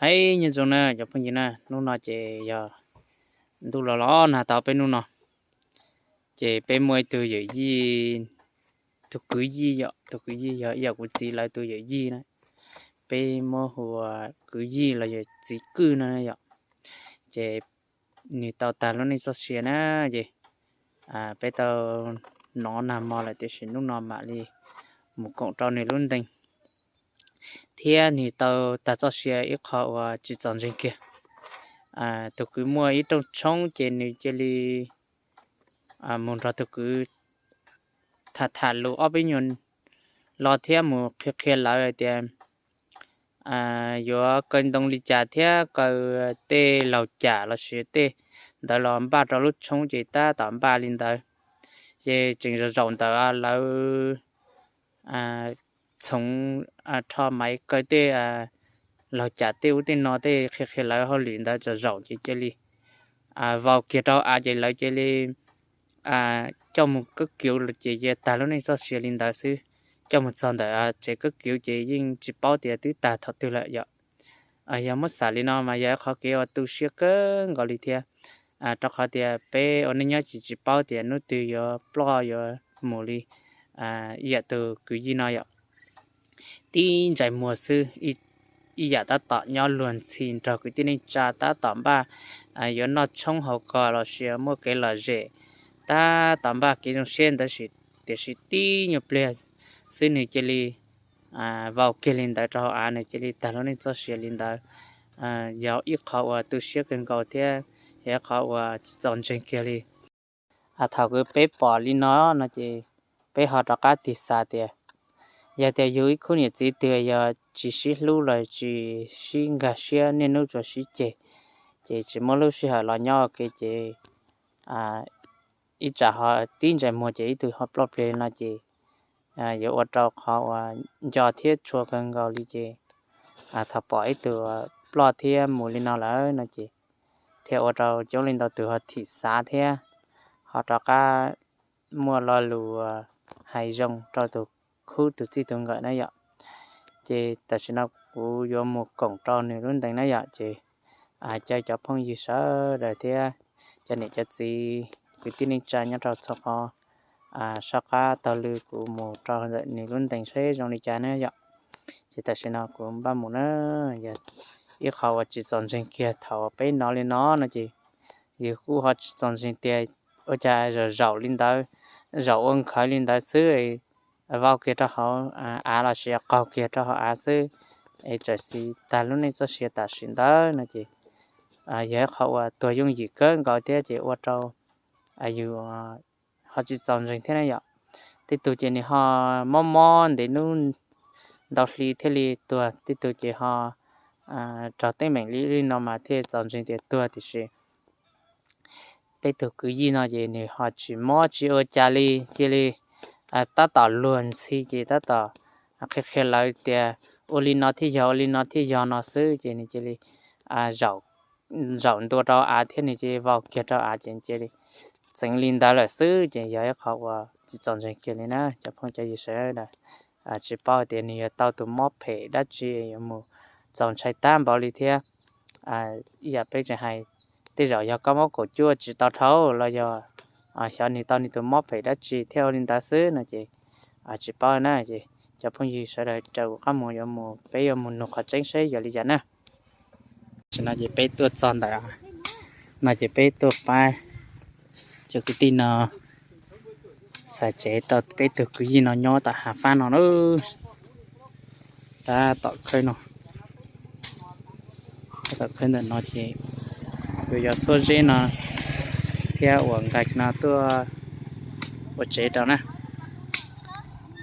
Hais nyob zoo na cov phooj ywg na, hnub no ces yog ntuj los los nag tau peb hnub no, ces peb muaj ib tug yawm yij, tus kwv yij yom, tus kwv yij yog ib yam kuv txiv lawv tus yawm yij na, peb muab hu ua kwv yij los yog txiv kwj no yom. Ces nws tau tag lub neej txoj sia na, ces peb tau hnov nag hmo lawm tiam sis hnub no mam li mus koom rau nws lub ntees, thiab nws tau tag txoj sia ib qho uas tsis txom ntseeg kiag. Tus kwv muaj ib rooj tshoob ces nws cia li mus nrog tus kwv tham tham lus ob peb nyuag lo thiab mus qhia qhia lawv hais tias yuav kaw ntoo li cas thiab kaw tej laug cam los sis tej ntawd los npaj rau lub tshoob ces tab tom npaj li ntawd. Ces tseem zaum zaum ntawd lawv txhoov rho maiv kaw tej laug cam tej ub tej no tej qhia qhia lawv hauj lwm ntawd zaum zaum ces cia li vau kiag rau av ces lawv cia li coj mus kab kiv los ces cia tag lub neej txoj sia li ntawd xwb. Coj mus txog ntawm tsev kab kiv ces yeej tsis paub tias twb tag thaum twg lawm yom. Yog muab xam li no mas yog ib qhov kev uas tu siab kawg nkaus li thiab, rau qhov tias peb ua neej nyob tsis tsis paub tias hnub twg yuav ploj yuav mus li ib yam tus kwv yij no yom. Tib ntsais muag xwb, ib yam tab tom nyob luag ntxhi nrog kwv tij neej tsa tab tom npaj yuav noj tshoob haus kos los sis muaj kev lom zem, tab tom npaj kev zoo siab ntawd, tiam sis tib nyuag pliag xwb nws cia li vau kiag li ntawd rau hauv av, nws cia li tag lub neej txoj sia li ntawd. Yog ib qho uas tu siab kawg nkaus thiab yog ib qho uas tsis txaus ntseeg kiag li. Thaum uas peb pom li no no ces peb ho rov qab tig xav tias yog tias yus ib khub niam txiv twg yog tsis sib hlub los tsis sib nkag siab niaj hnub tsuas sib ceg, ces tsis muaj lub sij hawm los nyob ua ke ces ib tsam ho tib ntsais muag ces ib tug ho ploj plig no ces yuav ua rau qhov uas nco thiab tshua kawg nkaus li ces thaum pom ib tug ploj thiab mus li no lawm no ces thiaj ua rau coob leej ntau tus ho thim xav thiab ho rov qab muaj lo lus hais zoo rau tus khub tus txij tus nkawm na yom. Ces tam sim no kuv yuav mus koom rau nws lub ntees na yom, ces caw cov phooj ywg sawv daws thiab cov niam cov txiv kwv tij neej tsa nyob rau txhua qhov soj qab taug lw kuv mus rau ntawm nws lub ntees seb zoo li cas na yom. Ces tam sim no kuv npaj mus na, yog ib qho uas tsis txaus ntseeg kiag thaum peb hnov li no no ces yus kuj ho tsis txaus ntseeg tias ua cas zaum zaum li ntawd, zaum ua nkhaws li ntawd xwb, vau kiag rau hauv av los sis qaug kiag rau hauv av xwb es txawm tag lub neej txoj sia tam sim ntawd no ces yog ib qho uas tuag yooj yim kawg nkaus thiab ces ua rau yus ho tsis txaus ntseeg thiab na yom. Tej tug ces nws ho mob mob ntev hnub ntau hli thiaj li tuag, tej tug ces ho raug teeb meem li li no mas thiaj txaus ntseeg tias tuag, tiam sis peb tug kwv yij no ces nws ho tsis mob tsis ua cas li, cia li tab tom luag ntxhi ces tab tom qhia qhia lawv tias ua li no thiaj yog, ua li no thiaj yog no xwb ces nws cia li zaum ntua rau av thiab nws cia li vau kiag rau av ces cia li txeev li ntawd lawm xwb ces yog ib qho uas tsis txaus ntseeg kiag li na cov phooj cov ywg sawv daws. Tsis paub tias nws yuav tau tus mob phem dab tsi yuav mus txaus ntshai tag npaum li thiab. Ib yam peb tseem hais, tej zaum yog koj mob kaum cuaj tsis tau dhau los yog xyov nws tau nws tus mob phem dab tsi thiaj ua li ntawd xwb no ces tsis paub na. Ces cov phooj ywg sawv daws raws kuv qab mus yuav mus, peb yuav mus nug qhov tseeb seb yog li cas na. Tam sim no ces peb tuaj txog ntawm no ces peb tuaj pab cov kwv tij no xav tsev rau peb tug kwv yij no nyob tom hav fab no na. Tab tom khawb no, tab tom khawb ntawm no ces yuav yog xuab zeb no thiab uas nkag no tuaj ua tsev rau na.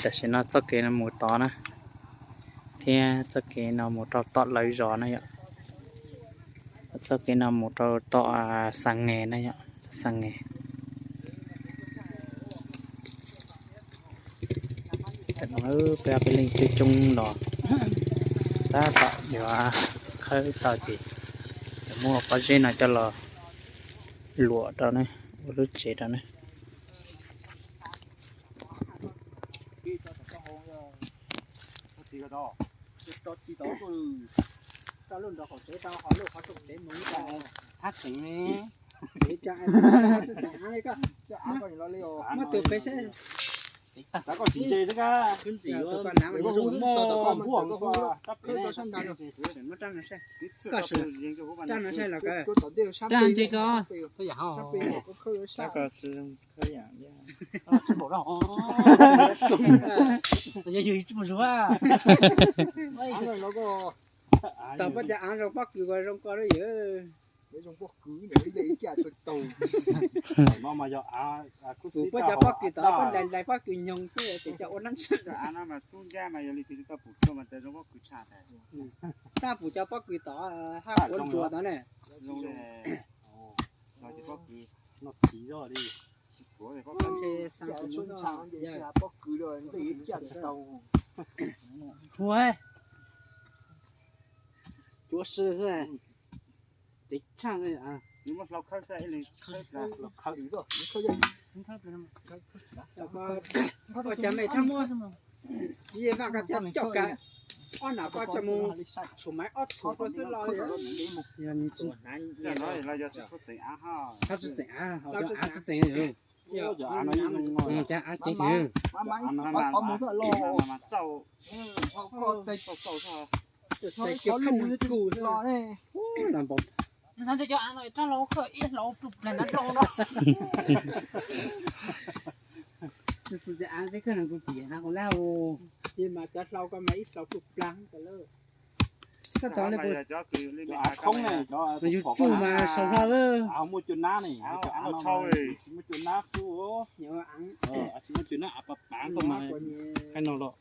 Tam sim no txoj kev no mus tod na, thiab txoj kev no mus rau tom lawv zos na yom. Txoj kev no mus rau tom Xa Nge na yom, Xa Nge. Tam no peb ob peb leeg coob coob los tab tom yuav khawb tau ces yuav muab pob zeb no coj los luam rau na, ua lub tsev rau na. Thab tseem li. Muab tus pem seb. Tus koj hnav mas zoo mog. Muab rab no saib, rab no saib los kawg. Rab ntse ko. Yog yus tsis mus zuag. Tau pob cov av zoo pob kws ko zoo ko lawm yom. Kuv pob cov pob kws tod pob ntais ntais pob kws nyoog xwb ces cov ua nab ntsha. Tab pum cov pob kws tod haj ua nruas tod ne. Pob kws ntej ib caj tsis tau. Hu, cuab si xwb. Cev tshaj. Koj cov me thab muab, yeej vaj koj coj kav, ob nam koj coj mus tshuam maiv ob txhum rau xwb los. Yog tsis txeem av, cov av tsis txeem, cov av ceev heev. Xav ntshe cov av no tso hlau koj ib hlau pluj plag nrad hlau no. Tus xwm tias av peb kawg no kuv tias av ua laj, mas cov hlau ko mas ib hlau pluj plag. Tab tom li kuv, yus tsuj mas sau hlo lawm. Muaj cua nab ne, tsis muaj cua nab xwb. Tsis muaj cua nab av pav pav ko mas hais no los.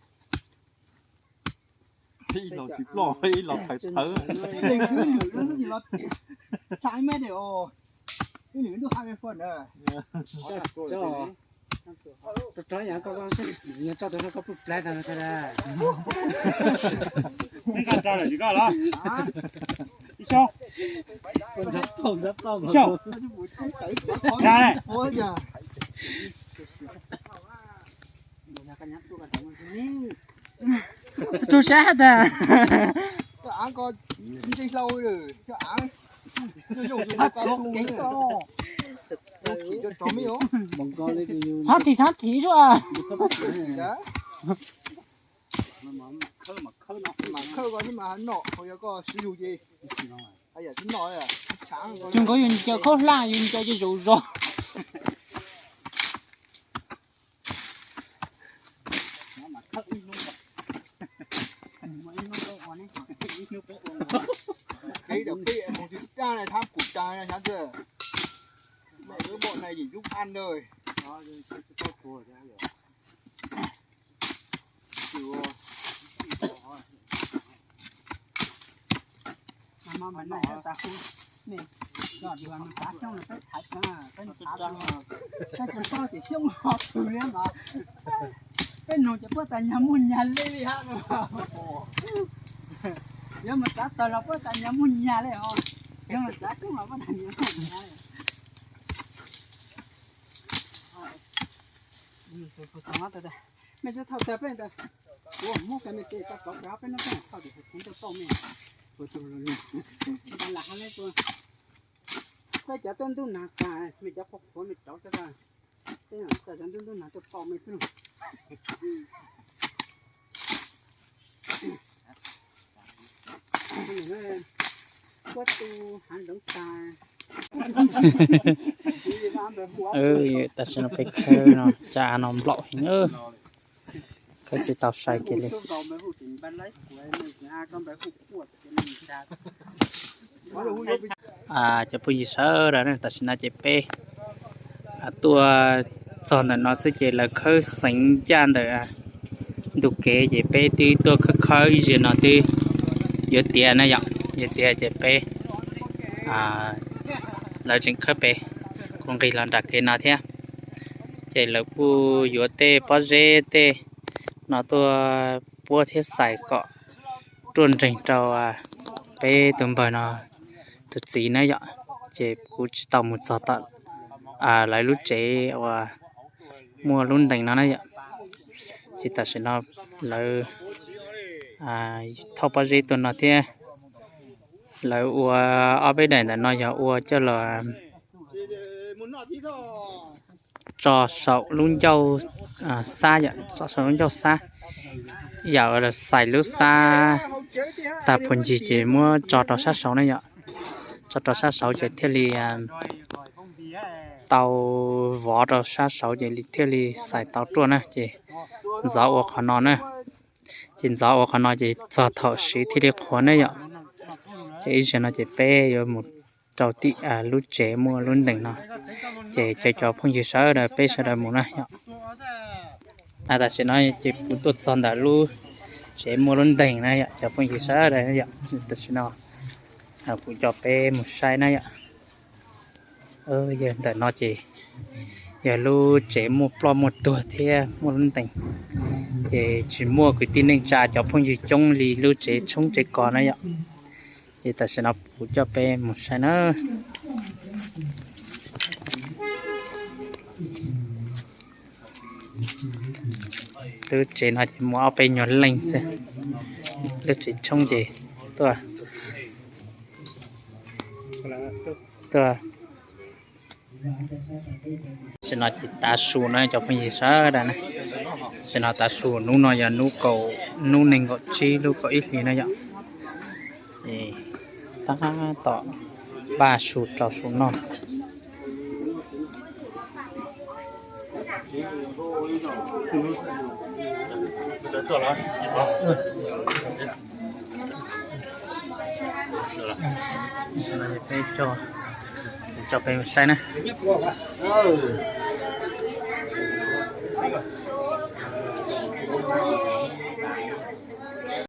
Ib los tsis ploj, ib los thawv thawv. Rov rov yam koj, ntxim tso tus no koj pluj plab tag no. Tub sab tas. Xav thim xav thim zuaj. Khawb ko xwb mas nom, yog koj swv yus ces. Yus nkaus yus ncaws khaub hlab yus ncaws ces zaum zog. Thab kuv tas hnyav ntxawg. Mẹ ưới bộ này chỉ giúp ăn thôi. Peb nug ces puab tas nyag muaj nyag li hab. Yuav mus txav tawg los puab tas nyag muaj nyag li os. Yuav mus txav xyoob los puab tas nyag muaj nyag li. Mej tsi thauj tawg peb ntawd, kuv muab kag mej tes tso plov kag peb nub peb thauj ces heev rau pauj mej. Lam hab le, peb cov tuab ntub nag tas, mej cov qhuav qhuav mej rauv tas, peb cov ntub ntub nag tuaj pauj mej xwb. Puab tu hav zoov tas. Tam sim no peb khawb no caj av no nplaum heev. Khawb tsis tau sai kiag li. Cov phooj ywg sawv daws, tam sim no ces peb tuaj txog ntawm no xwb ces lawv khawb xeev ncaj ntawm ntug kev ces peb twb tuaj khawb khawb ib zaug no twb yuav tiav na yom, yuav tiav ces peb, lawv tseem khawb pem, kuv nqis los nram kev no thiab. Ces lawv kuj yuav tej pob zeb tej no tuaj puab thiab xais kom ruaj nreeg rau peb tus npawg no tus txiv na yom. Ces kuv tsis tau mus txog tom lawv lub tsev uas muaj lub ntees no na yom. Ces tam sim no lawv thauj pob zeb tuaj no thiab. Lawv ua ob peb daim ntawm no yog ua coj los tso saum lub ncauj xab yom, tso saum lub ncauj xab. Yam xais lub xab tag phuv ncig ces muab tso rau sab saud na yom. Tso rau sab saud ces thiaj li tau vov rau sab saud ces thiaj li xais tau ruaj na. Ces ntxov ua qhov no na. Ces ntxov ua qhov no ces txog thaum siv thiaj li qhuav ne yom. Ces ib zaug no ces peb yuav mus rau tim lub tsev muaj lub ntees no. Ces caw cov phooj ywg sawv daws peb sawv daws mus na yom. Tam sim no ces kuv tuaj txog ntawm lub tsev muaj lub ntees na yom, cov phooj ywg sawv daws yom. Tam sim no kuv coj peb mus saib na yom. Yog ntawm no ces yog lub tsev muaj ploj muaj tuag thiab muaj lub ntees, ces tsis muaj kwv tij neej tsa cov phooj ywg coob li lub tsev tshoob tsev kos na yom. Ces tam sim no kuv coj peb mus saib na. Lub tsev no ces muaj ob peb nyuag leej xwb. Lub tsev tshoob ces tuaj, tuaj. Tam sim no ces tav su na cov phooj ywg sawv daws na. Tam sim no tav su, hnub no yog hnub nees nkaum tsib lub kaum ib hlis na yom. Tab tom npaj su rau su noj. Peb coj, coj peb mus saib na.